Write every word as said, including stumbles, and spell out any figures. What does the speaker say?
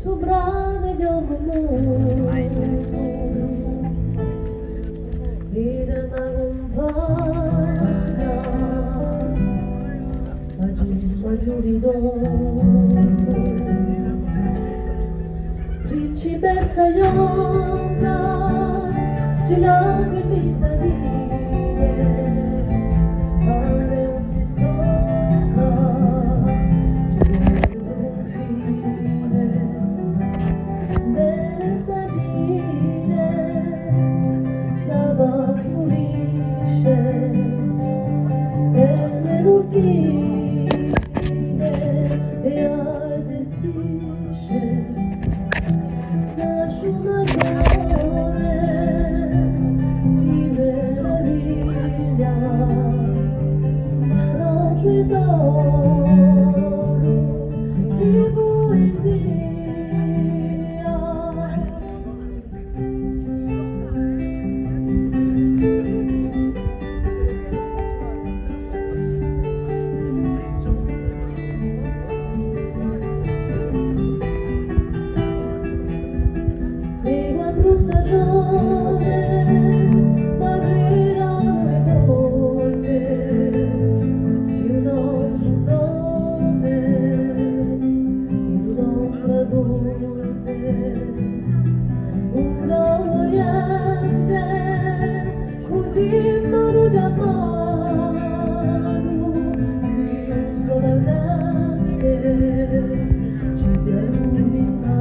Suprane di u mundu, ed una cumpagna, a cinque di u ritornu, principessa ghjonda, ci la cristianità, ma ùn si stanca, ci vede E quattru stagione m'aprirannu e porte di un altru nome, in un'altra sorte, una oriente, cusì m'anu chjamatu, in solamente ci sia l'unità.